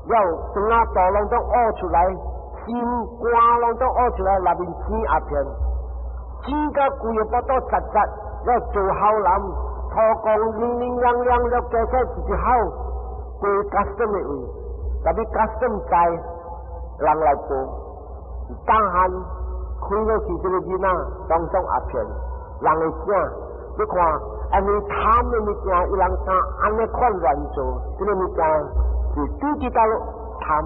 了腸仔肚攏總挖出來，心肝攏總挖出來，內面錢一片，錢甲規个腹肚實實，了做好人，塗光亮亮亮亮了，加起一隻好過 custom 的位，特別 custom 在人來報，當漢開了是這個囡仔當中阿騙，人的囝，你看，因為貪的物件，伊人敢按呢款亂做，這个物件是對佇佗落貪。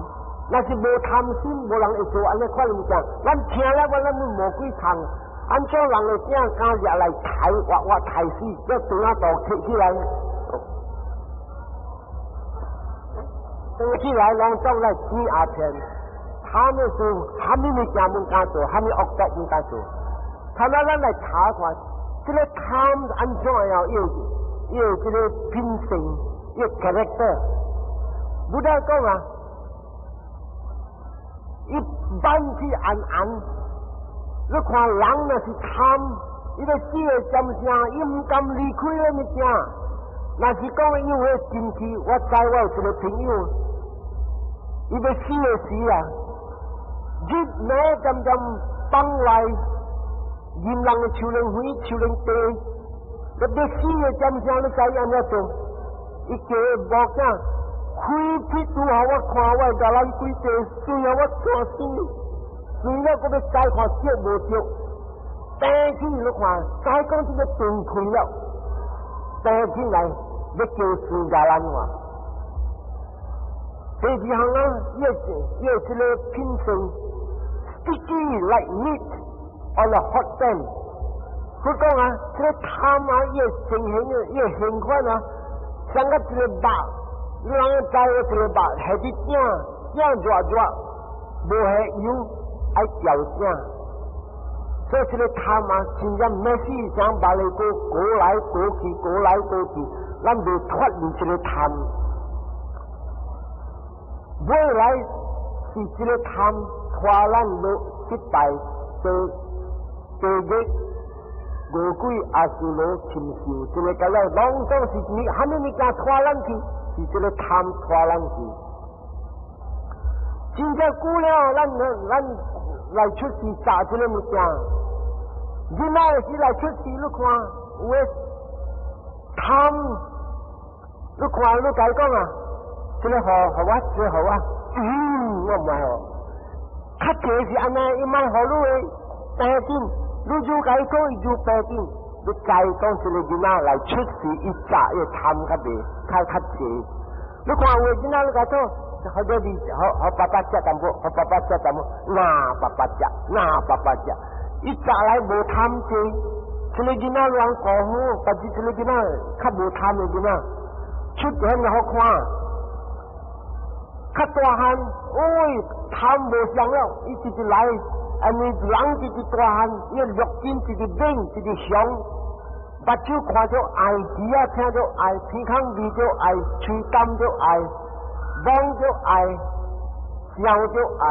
若是無貪心，無人會做按呢款物件。咱聽了我咱無幾通，按怎人的囝敢掠來刣，活活刣死，這腸仔肚摕起來，轉起來攏總來煎鴉片。貪的是蝦米物件毋敢做，蝦米惡作毋敢做。他那咱來查看，這個貪按怎樣？伊有這個品性，伊個 character。Buddha 講啊，伊萬去安安，你看人若是貪，伊個死的針聲，伊毋甘離開彼物件。若是講伊有彼進去，我知我有一個朋友，伊欲死的時啊，日暝針針放來，飲人的樹奶粉、樹奶茶，你欲死的針聲，你知按怎做？伊叫某囝開屁拄予我看，我的眼淚幾塊，水予我看死，水了閣欲再看著無著，病起你看，再講這個斷開了，病起來欲叫死家人話。第二項啊，伊這個品性，sticky like meat on a hot pan。佢講啊，這個貪啊，伊個情形啊，伊個現款啊，像個一個肉，你人知影一個肉係佇鼎，鼎熱熱，無下油，愛調鼎。所以這個貪啊，真正沒事像把你個過來過去，過來過去，咱袂脫離這個貪。未來是這個貪拖咱落失敗，做地獄、餓鬼、阿修羅、禽獸，這個個了攏總是你，蝦米物件拖咱去？是這個貪拖咱去。真正久了，咱來出世找這個物件，囡仔時來出世，你看有的貪，你看你共伊講啊，這個予予我，這個予我，我毋愛予。較濟是按呢，伊莫予你的，平緊，你愈共伊講，伊愈平緊。你知講這個囡仔來出世，伊早伊貪較袂較較濟。你看有的囡仔你共講，好多你，予予爸爸食淡薄，予爸爸食淡薄，那爸爸食，那爸爸食。伊早來無貪濟，這個囡仔亂過好，但是這個囡仔較無貪的囡仔，出現好看。較大漢，喂，貪無相了，伊直直來，按呢人直直大漢，伊六根直直猛，直直雄，目睭看著愛，耳仔聽著愛，鼻孔聞著愛，喙感著愛，摸著愛，想著愛，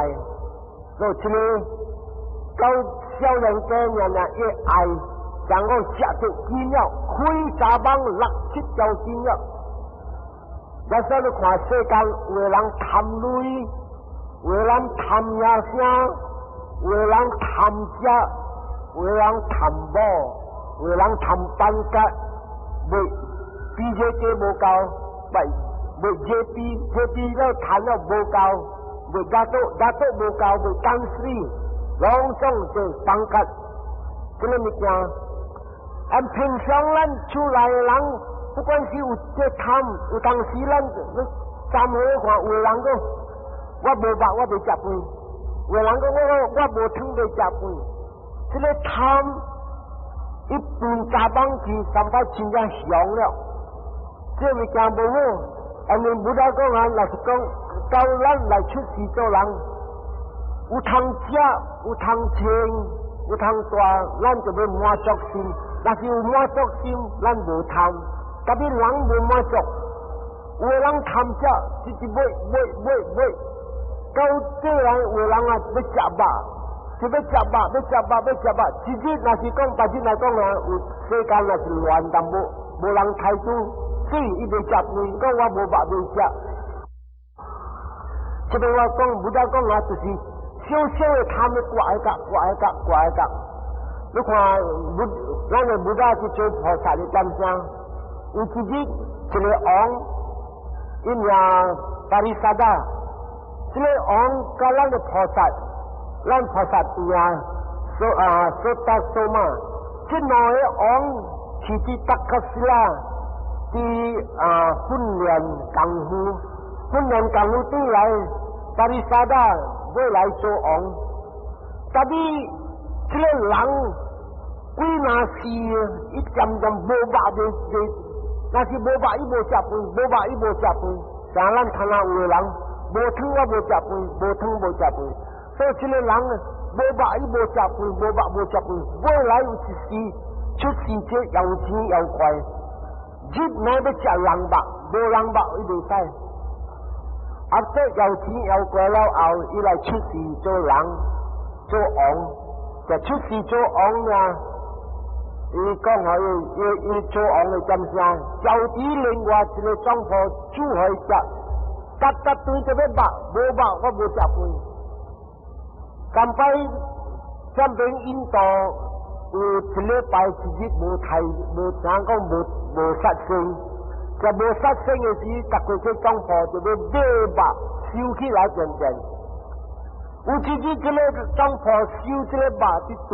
所以這個到少年家爾爾伊愛，像講食著金了，開三網六七條金了。假使你看世間有的人貪鐳，有的人貪名聲，有的人貪食，有的人貪某，有的人貪 pangkat，未 PJK 無夠，未未 JP JP 了貪了無夠，未 Dato Dato 無夠，未丹斯，攏總做 pangkat，這個物件，按平常咱厝內的人，不管是有這貪，有當時咱三號看有的人講，我無肉我袂食飯；有的人講我無湯袂食飯。這個貪一分雜網去，三擺真正雄了。這物件無好，按呢 Buddha 講啊，若是講到咱來出世做人，有通食，有通穿，有通蹛，咱就欲滿足心。若是有滿足心，咱無貪。特別人無滿足，有的人貪食，直直買買買買，到這人有的人啊欲食肉，就欲食肉，欲食肉，欲食肉。一日若是講，別日來講啊，有世間若是亂淡薄，無人開煮，所以伊袂食飯，講我無肉袂食。這邊我講，Buddha 講啊，就是小小的貪的掛一角，掛一角，掛一角。你看，咱的 Buddha 去做菩薩的點聲？有一日，一個王，伊名巴里薩達，這個王佮咱的菩薩，咱菩薩名說啊說達說嘛，這兩個王是佇達卡斯拉，佇啊訓練功夫，訓練功夫對來， Parisada 欲來做王，但是這个人鬼若死，伊漸漸無肉的的，若是無肉伊無食飯，無肉伊無食飯。像咱看下有的人無湯我無食飯，無湯無食飯，所以這个人無肉伊無食飯，無肉無食飯，未來有一時出世這有錢有權，日若欲食人肉，無人肉伊袂使。啊，這有錢有權了後，伊來出世做人做王，就出世做王呢。伊講予伊伊伊做王的點聲，招致另外一个總鋪煮予伊食，逐逐頓就欲肉，無肉我無食飯。近擺這邊印度有一禮拜一日無太無怎講無無殺生，就無殺生的時，逐個這總鋪就欲買肉收起來點點。有一日這个總鋪收這个肉佇櫥。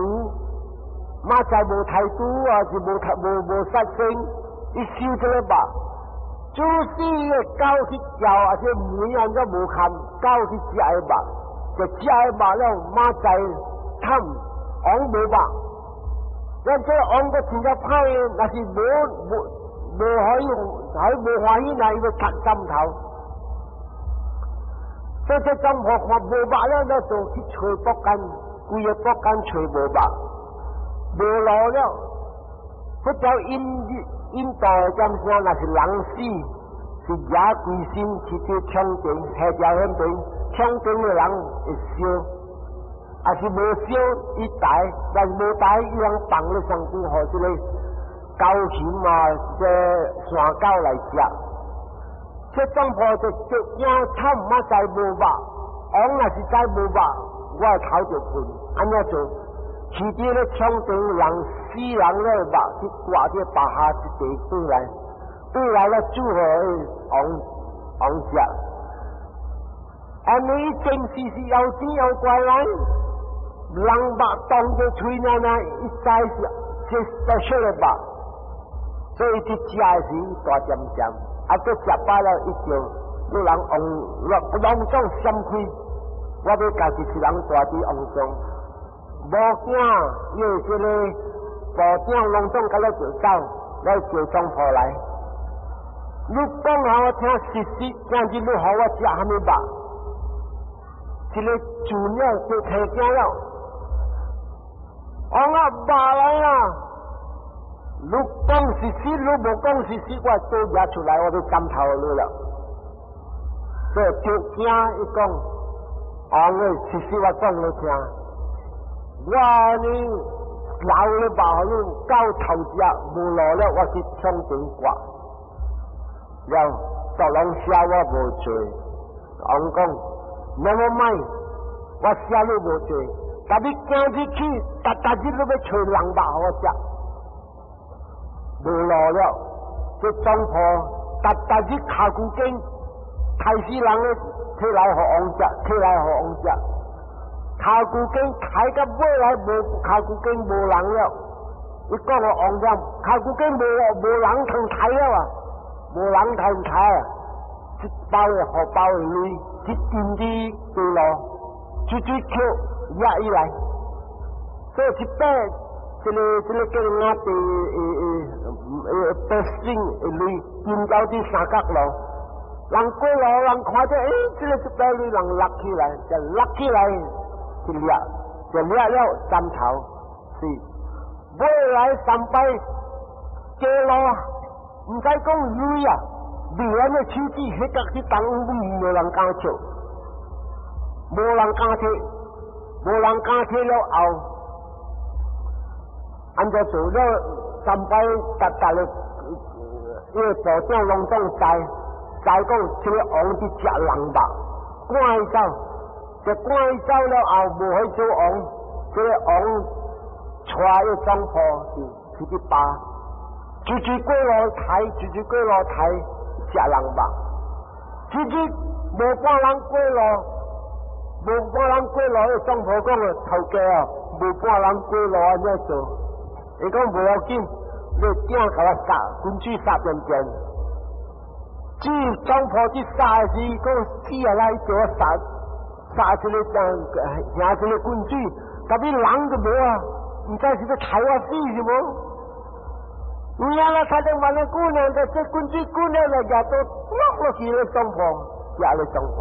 馬仔無太拄啊，是無太無無殺生，伊收這个肉，主死个狗去叫，啊這門按怎無看，狗去食的肉，就食的肉了，馬仔慘，王無肉，咱這王閣真正歹，若是無無無可以，還無歡喜，那伊欲砍斬頭。所以這總鋪看無肉了，了就去揣木竿，規个木竿揣無肉。無路了，佛教印印度的點聲，若是人死，是野歸身去佇窗頂，下條彼邊窗頂的人會燒，啊是無燒伊抬，但是無抬伊通放咧身軀，予這个狗熊啊，這山狗來食。這總鋪就就驚慘，馬知無肉，王若是知無肉，我的頭就噴，按怎做？去佇咧窗頂人死人咧肉去掛佇巴下一地轉來，轉來了煮予王王食。按呢前世是有錢有權人，人肉當做喙爾爾，伊知是 special 的肉，所以佇食的時大點點，啊，閣食飽了伊就你人王攏總閃開，我欲家己一人蹛佇王中。無驚，伊的這个部長攏總共咧就走，來叫總鋪來。你講予我聽實實，今日你予我食啥物肉？這个主了就提驚了，王啊肉來啦！你講實實，你無講實實，我刀舉出來，我欲斬頭你了。所以就驚伊講，王誒，實實我講你聽。我呢老了吧，予狗頭食無路了，我去窗頂掛。了，逐人寫我無罪，王講，never mind，我寫你無罪，但你今日去，逐逐日都欲揣人肉予我食，無路了。這總鋪逐逐日跤骨間，刣死人咧，提來予王食，提來予王食。跤骨間刣到尾來無跤骨間無人了，伊講予王講，跤骨間無無人通刣了啊，無人通刣啊，一包的荷包的鐳，一丟佇地路，追追捡掠伊來，所以一擺這个這个叫人啊地誒誒誒百姓的鐳，丟到佇三角路。人過路人看著，欸，這个一包鐳人搦起來，就搦起來。去掠，就掠了斬頭，是尾來三擺街路，毋知講鐳啊，未來的手指彼個去當無人敢笑，無人敢提，無人敢提了後，按怎做了三擺，逐逐个，伊个部長攏總知，知講這个王佇食人肉，趕伊走。就趕伊走了後，無去做王，這个王帶伊總鋪去去扒，直直過路刣，直直過路刣，食人肉，直直無半人過路，無半人過路，伊總鋪講啊，頭家啊，無半人過路按怎做？伊講無要緊，你鼎共我灑，滾水灑點點。這總鋪去灑的時，講死啊來，叫我灑。殺這個行這個滾水，特別人都無啊，毋知是欲刣我死是無？有影啦，睇到萬個姑娘在這滾水滾了來，也都落落去咧撞破，食咧撞破，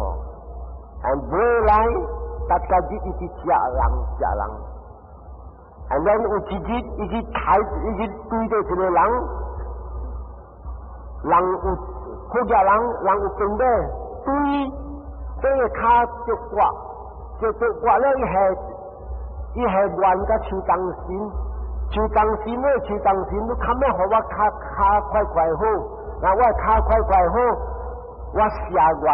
啊，未來大家日一直食人食人，啊，咱有一日伊去刣，伊去對著一個人，人有好額人，人有邊尾對對個跤著割，就著割了伊下伊下願佮樹東神，樹東神咧，樹東神，你較欲予我跤跤快快好，若我跤快快好，我寫願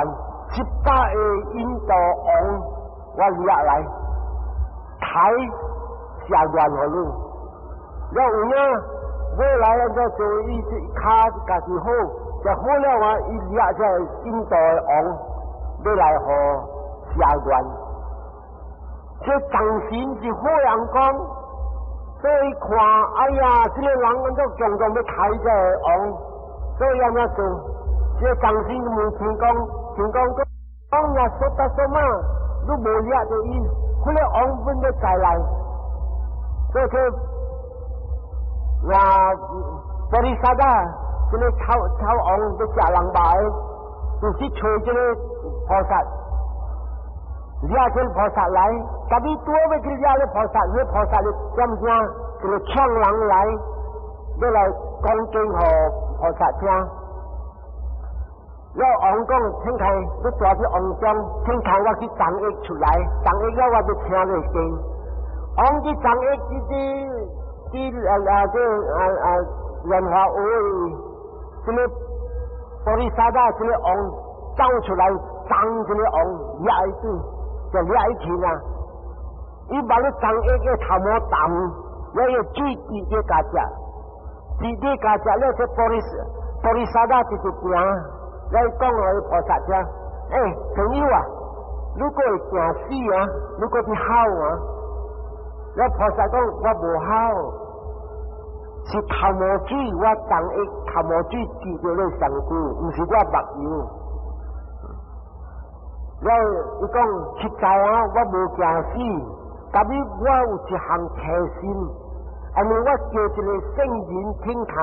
100個印度王，我掠來刣寫願予你，了有影尾來按怎做伊這跤家己好，就好了啊！伊掠這印度的王欲來予寫願，這藏神是好人講，所以看，哎呀，這個人按怎強強欲刣這個王，所以按怎做？這個藏神問天公，天公講，講呀說得說嘛，你無掠著伊，彼個王本欲再來，所以說，那菩提薩埵，這個草草王欲食人肉的，就是揣這個菩薩，掠這個菩薩來，特別多欲去掠咧菩薩，彼菩薩咧點聲，這個搶人來，欲來講經予菩薩聽。了王講，聽開，你蹛佇王宮，聽開我去藏譯出來，藏譯了我欲聽你經。王去藏譯佇佇佇啊啊這啊啊蓮華湖，這個菩提薩埵這個王走出來，藏這個王掠伊去，就掠伊去啦。伊把你藏譯個頭毛澹，了伊水滴佇家食，滴佇家食了，這菩提菩提薩埵直直行。來講予菩薩聽，欸，朋友啊，你閣會驚死啊？你閣佇吼啊？了菩薩講我無吼，是頭毛水，我當一頭毛水滴著你身軀，毋是我目油。了伊講實在啊，我無驚死，但是我有一項提心，因為我叫一個聖人聽開，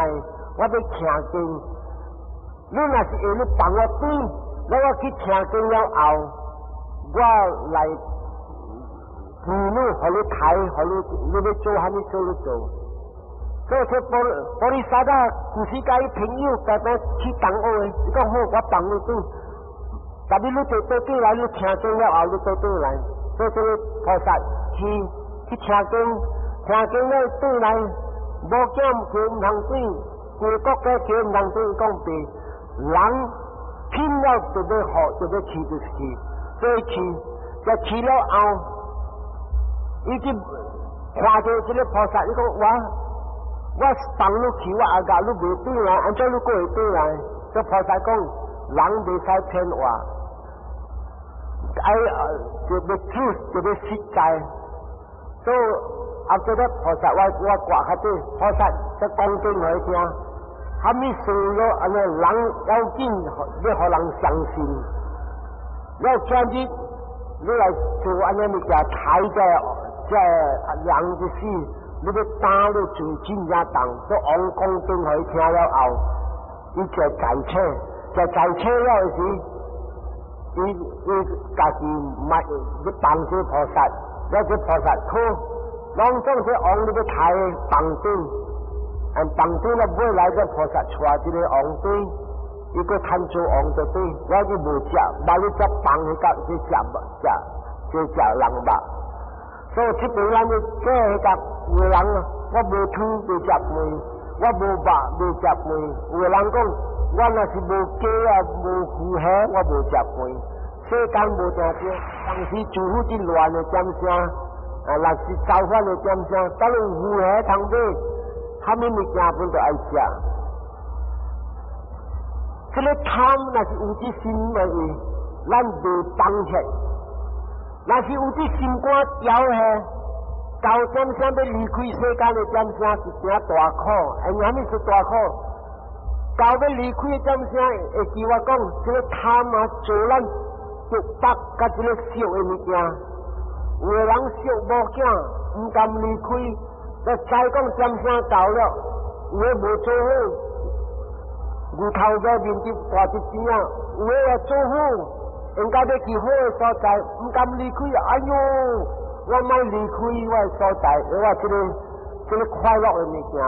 我欲聽經。你若是會你放我轉，那我去聽經了後，我來扶你，予你刣，予你你欲做啥物做你做。所以說，菩菩提薩埵就是佮伊朋友白白去同學的，伊講好，我放你轉。但是你倒倒轉來，你聽經了後，你倒轉來。所以這個菩薩去去聽經，聽經了轉來，無劍叫毋通轉，規個國家叫毋通轉，講白。人拼了就欲好，就欲去就是去，所以去，就去了後，伊就看著這個菩薩，伊講我我放你去，我阿共你袂轉來，按怎你閣會轉來？這菩薩講，人袂使騙話，愛就欲truth 就欲實在，所以阿這個菩薩，我我掛較濟，菩薩在講經予伊聽。啥物事咯？按呢人要緊，欲予人相信。了今日你來做按呢物件，刣這這人的死，你欲擔你做真正重。都王講經予伊聽了後，伊就在車，就在車了時，伊伊家己莫欲幫這菩薩，了這菩薩好，攏總這王你欲刣放轉。按當中了尾來個菩薩帶這個王對，伊閣趁做王就對，我就無食，把你只放去甲去食食，去食人肉。所以這邊咱的這個有人，我無湯袂食飯，我無肉袂食飯。有的人講，我若是無雞啊，無魚蝦，我無食飯。世間無定對，當時政府一亂的點聲，啊，若是造反的點聲，等有魚蝦通買。啥物物件本都愛食，這個貪若是有這心的話，咱袂放下；若是有這心肝牢下，到點聲欲離開世間的點聲是誠大苦。因為啥物是大苦？到欲離開的點聲，會記我講，這個貪啊，做咱著腹佮這个惜的物件。有的人惜某囝，毋甘離開，就知講點聲到了，有的無做好，牛頭馬面佇大一邊仔，有的也做好，應該欲去好的所在，毋甘離開。哎喲，我莫離開我的所在，我這個快樂的物件，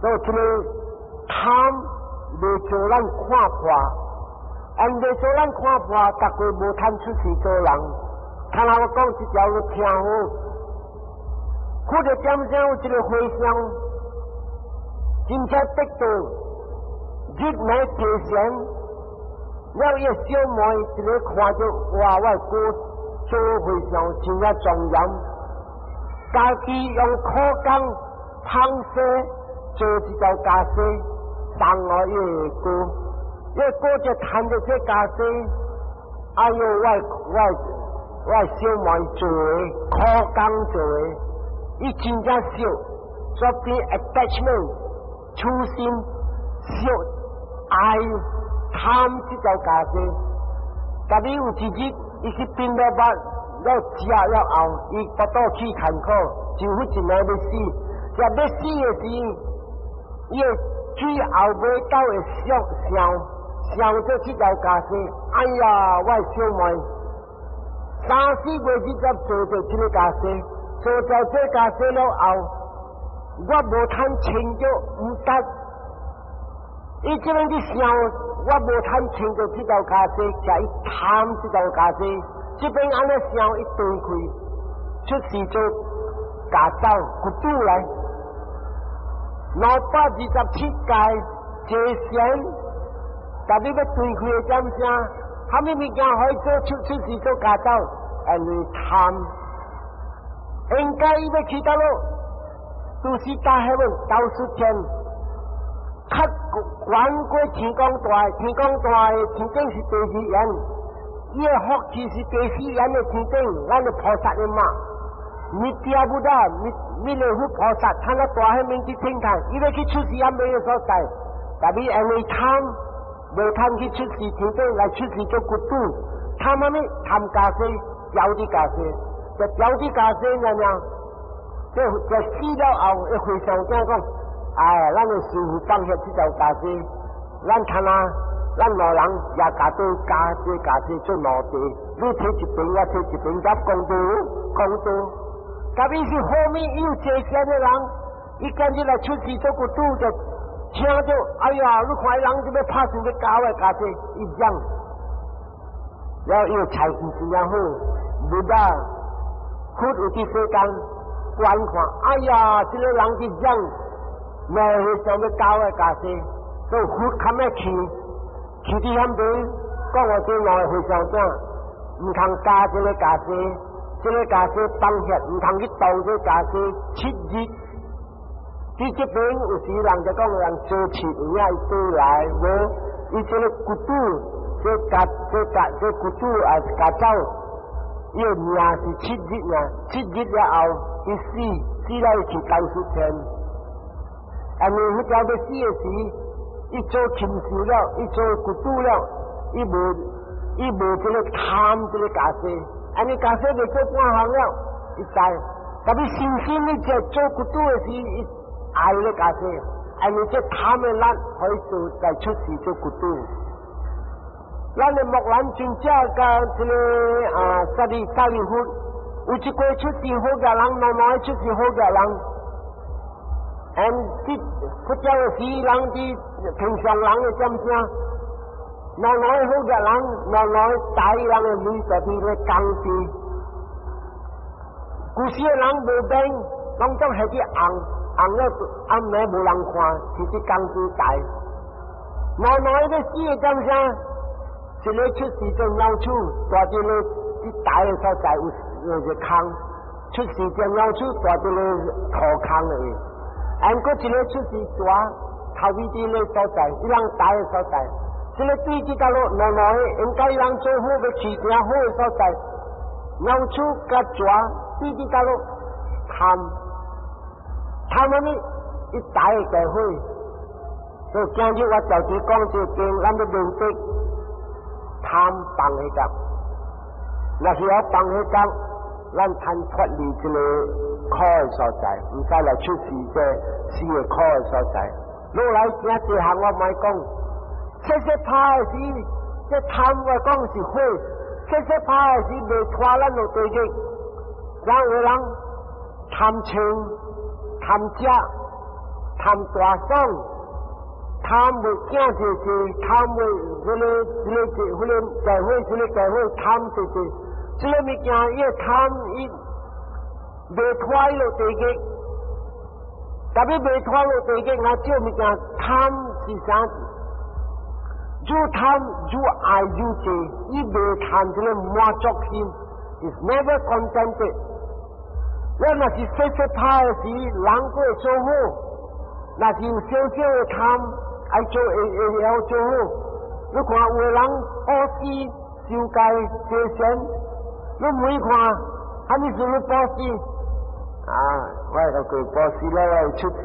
所以這個貪袂做咱看破，按袂做咱看破，逐個無通出世做人。看來我講這條路聽好，佛的點聲有一個和尚，真正得道，入暝坐禪，了伊的小妹一个看著，哇！我的哥做和尚真正莊嚴，家己用苦工芳絲做一條袈裟，送予伊的哥，伊的哥就牽著這袈裟，哎喲，我小妹做的，苦工做的，伊真正惜，所變 attachment，痴心惜愛貪這條袈裟。特別有一日，伊去檳榔捌了食了後，伊腹肚起艱苦，就彼一暝欲死，食欲死的時，伊的最後尾到會想想想著這條袈裟，哎呀，我的小妹。三四月日才做著這个袈裟，做著這袈裟了後，我無通穿著，毋得。伊這邊去想，我無通穿著這條袈裟，共伊貪這條袈裟。這邊按呢想，伊斷開，出世做駕走骨拄來，227界坐禪，特別欲斷開的點聲。啥物物件可以做出世做駕走？因為貪，應該伊欲去佗落，都是大海問兜率天，較懸過天公大，天公大的天頂是第二緣，伊的福氣是第四緣的天頂，咱的菩薩的媽，彌陀佛啊，彌勒佛菩薩，他那大海面去天堂，伊欲去出世也沒有所在，特別因為貪。無通去出世天頂來出世做骨拄，貪啥物？貪袈裟，牢佇袈裟，就牢佇袈裟爾爾，這這死了後，伊和尚囝講，哎，咱的師父放下這條袈裟，咱看啊，咱兩人也共刀加這袈裟做奴隸，你提一邊，我提一邊，佮公道公道。特別是後面有這些的人，伊今日來出世做骨拄就。聽著，哎呀，你看人這欲拍算欲咬我袈裟，伊講，了伊個財氣真正好，Buddha，佛有佇世間觀看，哎呀，這個人佇講，兩和尚欲咬我袈裟，所以佛較欲去，去佇遐邊，講我這兩个和尚囝，毋通咬這个袈裟，這個袈裟放下，毋通去動這个袈裟，七日。佇這邊有時人就講人做七有影伊倒來，無伊這个骨拄，這駕這駕這骨拄也是駕走，伊的命是七日爾，七日了後伊死，死了伊去兜率天。因為彼條欲死的時，伊做禽獸了，伊做骨拄了，伊無這个貪這个袈裟，按呢袈裟袂做半項了，伊知，特別信心你這做骨拄的時，伊愛咧袈裟，因為這貪的力可以做再出世做骨拄。咱的目蘭尊者佮這个啊，舍利弗，有一個出世好個人，兩兩個出世好個人。嗯，佇佛教的時，人佇平常人的點聲，兩兩個好個人，兩兩個大人的鐳就佇咧工地。古時的人無便，攏總係去紅紅了暗暝無人看，是佇工地大。兩兩個死的點聲，一个出世做老鼠，蹛佇咧佇大的所在有一個空，出世做老鼠，蹛佇咧土空裏。按閣一个出世蛇，頭尾佇咧所在，伊人大的所在，這个對這條路兩兩個應該人做好欲去行好的所在，老鼠佮蛇對這條路貪貪啥物？伊大會大火，所以今日我就佇講這個經，咱欲明白貪放彼個。若是要放彼工，咱通脫離這個苦的所在，毋使來出世這四個苦的所在。落來行這項我莫講，細細拍的時，這貪我講是火，細細拍的時袂拖咱落地獄。然後有人貪穿、貪食、貪大爽、貪物件濟濟，貪物這個這個這個社會這個社會貪濟濟，這個物件伊貪伊袂拖伊落地獄。特別袂拖落地獄，那這物件貪是啥？愈貪愈愛愈濟，伊袂貪這個滿足心，is never contented。我若是細細拍的時，人閣會做好；若是有少少的貪，愛做會會曉做好。你看有的人布施、修戒、借錢，你每看，啥物事你布施？啊，我會過布施了，我會出事。